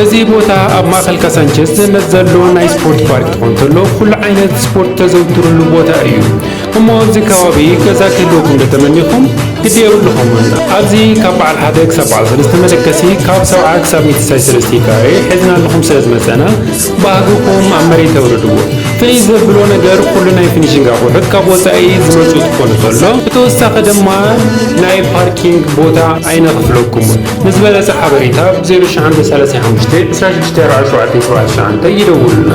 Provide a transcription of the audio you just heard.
እዚ ቦታ ኣብ ማእኸል ካሳንቸስ ዝህነፅ ዘሎ ናይ ስፖርት ፓርክ ትኾን ተሎ ኩሉ ዓይነት ስፖርት ተዘውትርሉ ቦታ እዩ። እሞ ኣብዚ ከባቢ ገዛ ክህልወኩም ዶ ተመኒኹም? ግዲ የብልኹምን። ኣብዚ ካብ በዓል ሓደ ክሳብ በዓል ሰለስተ መደቀሲ ካብ ሰብዓ ክሳብ ሚእቲ ሰለስተ ካሬ ሒዝና ኣለኹም ስለ ዝመፀና ባህግኹም ኣብ መሬት ተውርድዎ። ፍልይ ዘብሎ ነገር ኩሉ ናይ ፊኒሽንግ ኣቑሑት ካብ ወፃኢ ዝመፁ ትኾኑ ተሎ ብተወሳኺ ድማ ናይ ፓርኪንግ ቦታ ኣይነኽፍለኩምን። ንዝበለፀ ሓበሬታ ብ ዜሮ ሽሓን ሰላሳ ሓሙሽተ ዕስራ ሽዱሽተ ኣርባዓ ሸውዓተ ሰብዓ ትሽዓተ ይደውሉና።